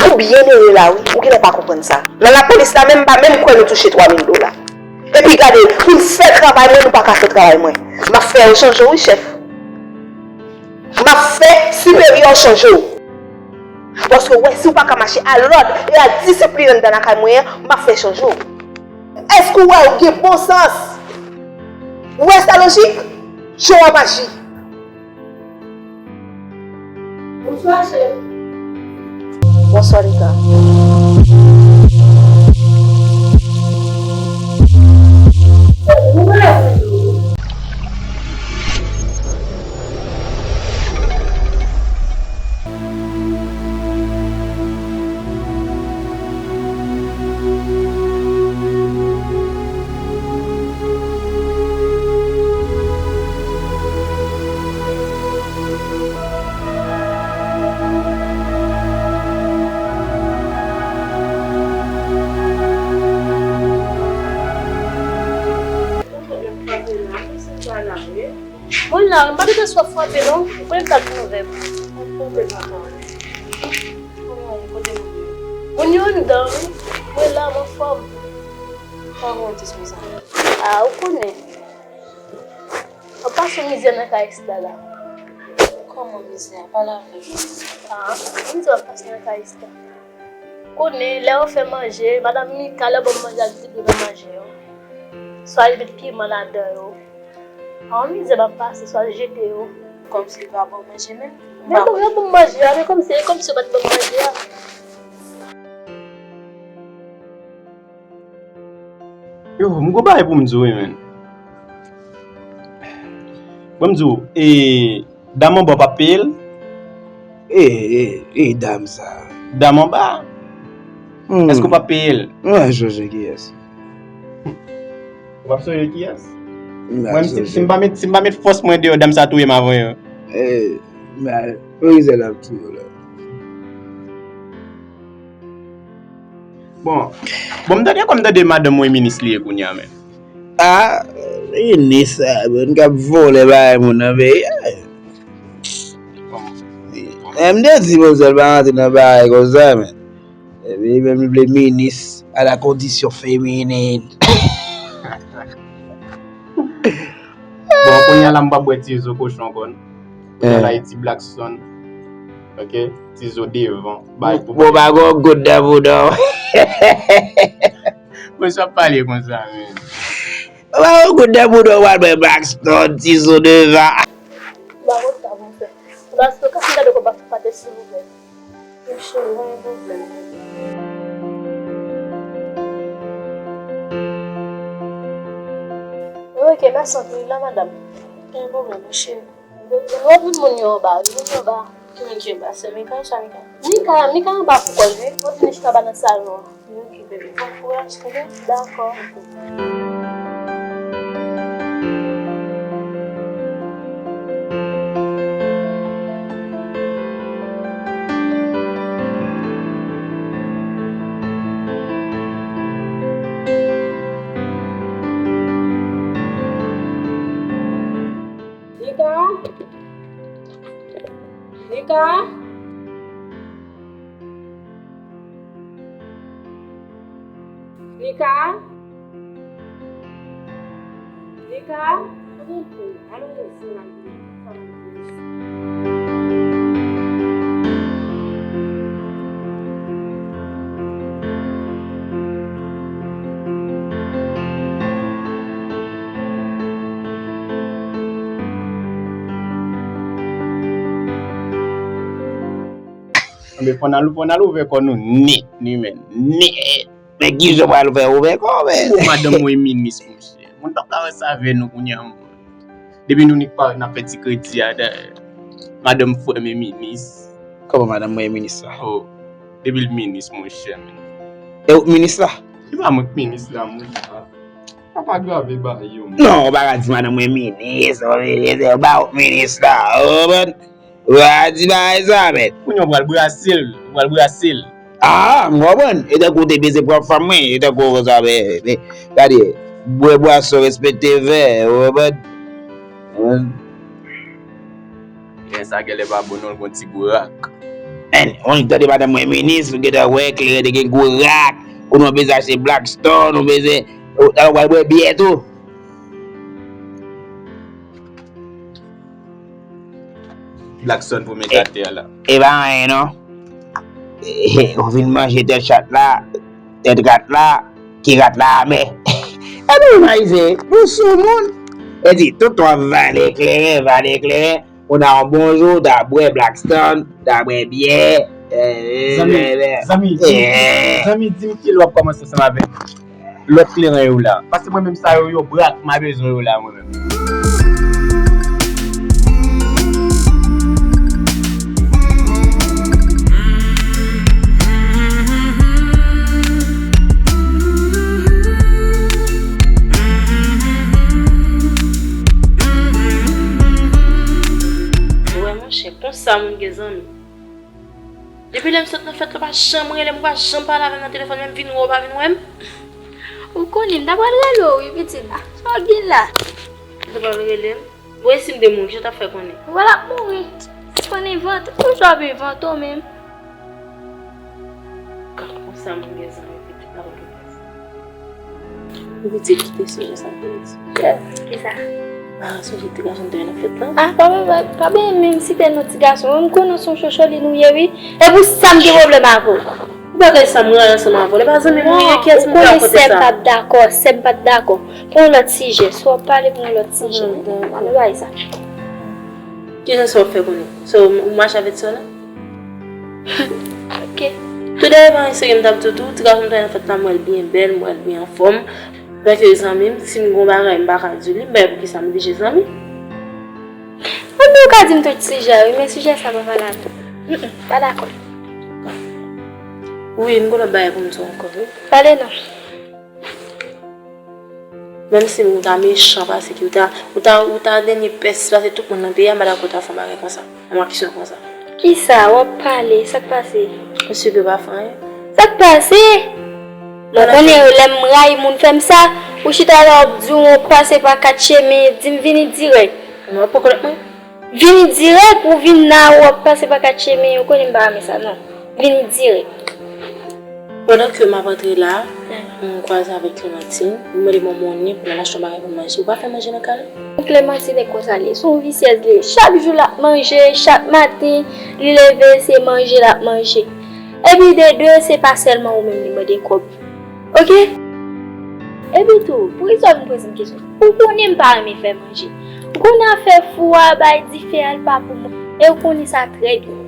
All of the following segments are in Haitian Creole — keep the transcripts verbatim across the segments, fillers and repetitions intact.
Ou byen ere la wi, ou genlè pa konprann sa. Nan lapolis la menm, m pa menm kwè nou touche twa mil dola. Epi gade, pou n fè travay mwen, nou pa ka fè travay mwen. M ap fè yo chanje w wi, chèf. M ap fè siperyè w chanje w. Paske w wè, si w pa ka mache a lòd e a disiplin anndan lakay mwen an, m ap fè chanje w. Èske w wè, w gen bon sans? Ou wè sa lojik? Jan w ap aji. Bonswa, chèf. Bonswa, Nika. Mwen la, m pa t gen swa frape non. Mwen m t ap ouvè pou ou. Mwen yo anndan wi. Mwen la, m anfòm. Kòman w di konsa? A, ou konnen. M ap pase mizè nan kay Esta la. Kòman mizè a? Pale avè m. A, mizè m ap pase nan kay Esta. Konnen, lè yo fè manje, madanm Mika, lè ban m manje, l ap vide dlo nan manje yo. Swa l met piman ladan yo. A, yon mizè m ap pase, swa l jete yo. Kòmsi li pa ban w manje menm? Men bon, yo ban m manje a, men kòmsi, e kòmsi yo pa t ban m manje a. Yo, m gon bagay pou m di w wi, menn. Ban m di w, e, dam anba w p ap peye l? E, e, e, dam sa. Dam anba? Hmm. Èske w p ap peye l? Mwen sonje kiyès. Ou p ap sonje kiyès? Mwen, si, si m pa met, si m pa met fòs mwen deyò, dam sa touye m avan yè. E, mwen, Rizèl ap touye w la. Bon, bon, m tande kòm m tande madanm mwen minis li ye kounye a, men. A, minis sa, bon, k ap vòlè bagay moun nan peyi a. Bon. E, m te di manzèl pa rantre nan bagay konsa, men. Epi li menm li vle minis à la condition féminine. Bon, kounye a la m p ap bwè ti zo kochon ankò. Kounye a la e ti Blackson. Ok? Ti zo devan. Bay pou. Bon, pa gon gout nan bouda w. Bon, sa pale konsa, men. Pa gon gout nan bouda w, al bwè Blackson, ti zo devan. Ba konsa, monchè. Blackson, kase gade kòb ap pate silvouplè. Monchè, pa gen pwoblèm. Ok, mèsi anpil la, madanm. Pa gen pwoblèm, monchè. Wè moun yo anba, moun yo anba. Ki moun ki anba? Se Mika, sa Mika? Mika, Mika anba pou kò l, wi. Mwen vin chita anba nan salon an. Ok, bebe. Bon kouraj, ok? Dakò. Nika? Nika? Nika? Nika? Alo, alo, alo. Anben, fò n al, fò n al ouvè kò nou nèt, wi, men, nèt. Men kijan w pral fè ouvè kò w, men? Pou madanm mwen minis, monchè. Moun p ap ka wè sa avè nou kounye a, moun. Depi nou nik parèt, n ap fè ti kredi a, dayè. Madanm frè m e minis. Kòman madanm mwen e minis la? Oh, depi l minis, monchè, men. E ou k minis la? Se pa mwen k minis la, monchè. Ap agrave bagay yo, men. Non, ou pa ka di madanm mwen minis, ou minis, ou pa ou k minis la, ou konprann? Ou pa ka di bagay sa, men. Kounye a ou pral brase l, ou pral brase l. Ah, m konprann. E tankou w te peze pwòp fanm mwen, e tankou w konsa, men, men, gade, bwè bwason, respekte vè, ou konprann? Konprann? Gen sa genlè pa bon non, l gon ti gou rak. Men, ou tande madanm mwen minis, ou gentan wè, kleren te gen gwo rak, kounye a w bezwen achte Blackstone, ou bezwen, ou, ou pral bwè byè tou. Blackstone pou men katè a la. E pa anyen non. E, e, ou vin manje tèt chat la, tèt rat la, ki rat la amè. Epi ou pa ize, nou sou moun. E di, tout w ap vale kleren, vale kleren. Ou nan yon bon jou, w ta bwè Blackstone, w ta bwè byè. Zanmi, zanmi, di m, zanmi, di m kilè w ap kòmanse ansanm avèk lòt kleren yo la. Paske mwen menm sa yo, yo brak, m pa bezwen yo la mwen menm. Wè monchè, konsa moun gen zanmi. Depi lè m sot nan fèt la, ou pa janm rele m, ou pa janm pale avè m nan telefòn, menm vin wè w pa vin wè m. Ou konnen, m ta pral rele w, wi, pitit. Ah, sa w gen la? Ou ta pral rele m? Bon, e si m te mouri, kisa w t ap fè konnen? Ou pral ap mouri. Ou konn envante, ou toujou ap envante w menm. Gad konsa moun gen zanmi, pitit la, ou gen Ou pitit kite sonje sa pou li di. Kisa? Ah, sonje ti gason te wè nan fèt lan. Ah, pa, pa, pa, pa byen menm site non ti gason. M konnen w se yon chocholi nou ye, wi. E pou sa m gen pwoblèm avè w. Ou pa konn sa m rayi ansanm avè w. E pa zanmi m nou ye, kiyès m te rakonte sa? Ou konnen sè m pa t dakò, sè m pa t dakò. Pou yon lòt sijè, si w ap pale pou yon lòt sijè. Ann bay sa. Kijan sa w ap fè konnen? So, ou mache avèk sè w la? Ok. Tou dèyè pa anyen serye m t ap di w tou, ti gason m te wè nan fèt la, m wè l byen bèl, m wè l byen anfòm. Antanke zanmi m, si m gon bagay m pa ka di li, m pa wè poukisa m oblije zanmi. Mwen di w ka di m tout sijè, wi, men sijè sa pa valab. Mm, mm, pa dakò. Wi, m gon lòt bagay pou m di w ankò, wi. Pale non. Menm si ou ta mechan pase ki ou ta, ou ta, ou ta dènye pès pase tout moun nan peyi a, m pa dakò w ta fè yon bagay konsa. Yon aksyon konsa. Kisa w ap pale? Sa k pase? Mesye, yo pa fè anyen. Sa k pase? Mwen konnen lè m rayi moun fè m sa, ou chita la w ap di w pase pa kat chemen, di m vini dirèk. Mwen poko lòt mwen. Vini dirèk, ou vin la, w ap pase pa kat chemen, ou konnen m pa renmen sa, non. Vini dirèk. Pandan ke m ap antre la, m kwaze avèk Clementine, li mande m yon monnen pou l al achte yon bagay pou m manje. Ou pa fè manje nan kay la? Clementine e konsa li ye, se yon visyèz li ye. Chak jou l ap manje, chak maten, li leve, se manje l ap manje. Epi de de, se pa sèlman ou menm li mande kòb. Ok? Epi tou, poukisa w vin poze m kesyon? Ou konnen m pa renmen fè manje. Ou konnen afè fou a, bay dife a, l pa pou mwen. E ou konnen sa trè byen.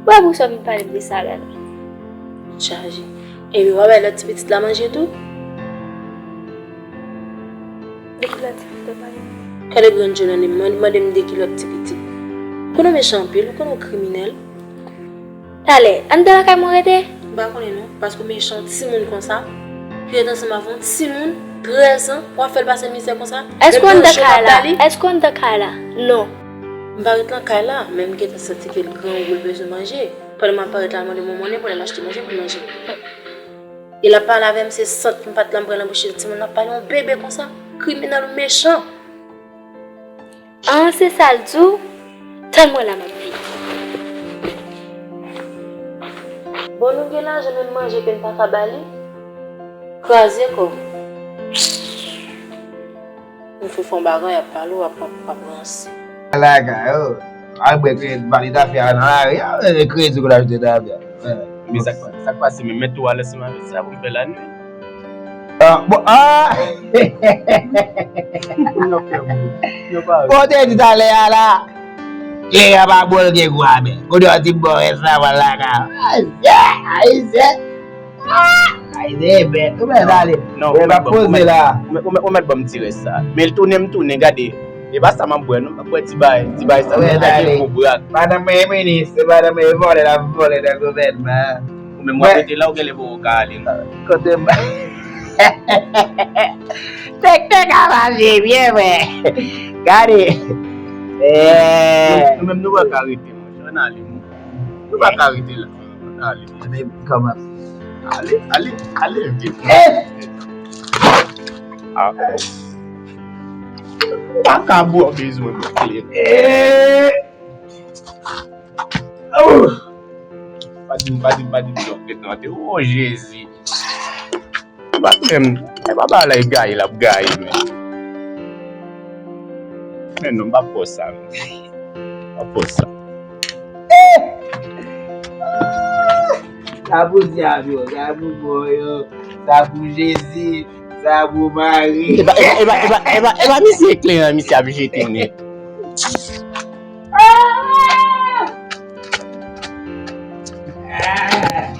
Ou wè poukisa w vin pale m de sa la non. Chaje. Epi w ap bay lòt ti pitit la manje tou? De ki lòt ti pitit w ap pale? Gade grann djòl nan li, mande m de ki lòt ti pitit. Ou konnen w mechan anpil, ou konnen w kriminèl. Talè, anndan lakay mwen rete? M pa konnen non, paske w mechan, timoun konsa, ki ret ansanm avè w, timoun, trèz an, w ap fè l pase mizè konsa. Èske w anndan kay la? Èske w anndan kay la? Non. M pa ret nan kay la, men m gentan santi ke l grangou, l bezwen manje. Pandan m ap parèt la, l mande m yon monnen pou l al achte manje pou l manje. E l ap pale avè m, se sant m pa t la, m pran nan bouch li, timoun ap pale yon bebe konsa. Kriminèl ou mechan. An, se sa l di w? Tann mwen la m ap vini. Bon, nou gen lajan, men manje ke n pa ka ba li? Kraze kò w. Nou fè fon bagay, ap pale, w ap, ap, ap ranse. Lakay, oh. Al bwè kredi, pale zafè a nan lari, ah, kredi kou l achte zafè. Men sa k pa-, sa k pase menm, mèt tou alèz mari sa pou m fè la nwi. Ah, bon, ah! Yo fè moun. Yo pa. Bon, te di talè a la. Lè a pa bon, l gen gwo abè. Kote w ti bon, e sa, wala ka. Ayisyen, ayisyen. Ah! Ayisyen, bèt. Ou mèt ale. Non, ou mèt poze la. Ou mèt, ou mèt ban m ti rès sa. Men l tounen, m tounen, gade. E pa sa m ap bwè, non, m ap bwè ti bay, ti bay sa. Ou mèt ale. Madanm mwen e minis, se madanm mwen e vòlè, l ap vòlè nan gouvènman. Ou menm w ap rete la, ou genlè poko ka ale non. Kote m. Tèk tèk a mache byen, frè. Gade. Eh. Nou menm nou pa ka rete, monchè. Ann ale, non. Nou pa ka rete la. Ann ale. Men kòman? Ale, ale, ale vit. Eh! Ah. Ou pa ka bwè, w bezwen bwè kleren. Eh! Oh! M pa di, m pa di, m pa di, oh, Jezi. E pa menm, e pa bagay la, e gaye l ap gaye, men. Men non, m pa fè sa, men. M pa fè sa. Eh! Sa pou dyab yo, sa pou bò yo, sa pou Jezi, sa pou Mari. E pa, e pa, e pa, e pa, e pa, e pa misye kle an, misye ap jete nèt. Ah! Ah!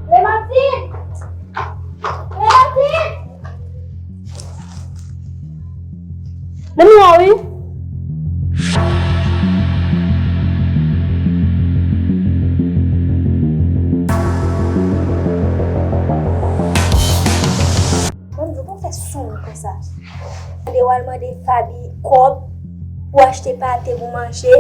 Clémentine! Clémentine! Men m la wi. Mwen di w, kon fè sou moun konsa. Tande w al mande Faby kòb pou achte pate pou manje.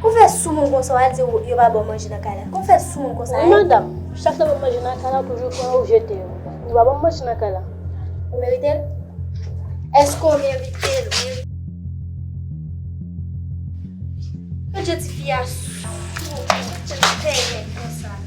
Kon fè sou moun konsa, w al di yo pa ba w manje nan kay la. Kon fè sou moun konsa, wi, madanm. Chak lè w ban m manje nan kay la, w toujou pran yo, w jete yo. Ou pa ban m manje nan kay la. Ou merite l? Èske w merite l? Ou merite... Manje ti fi a sou, manje l fè nèg konsa.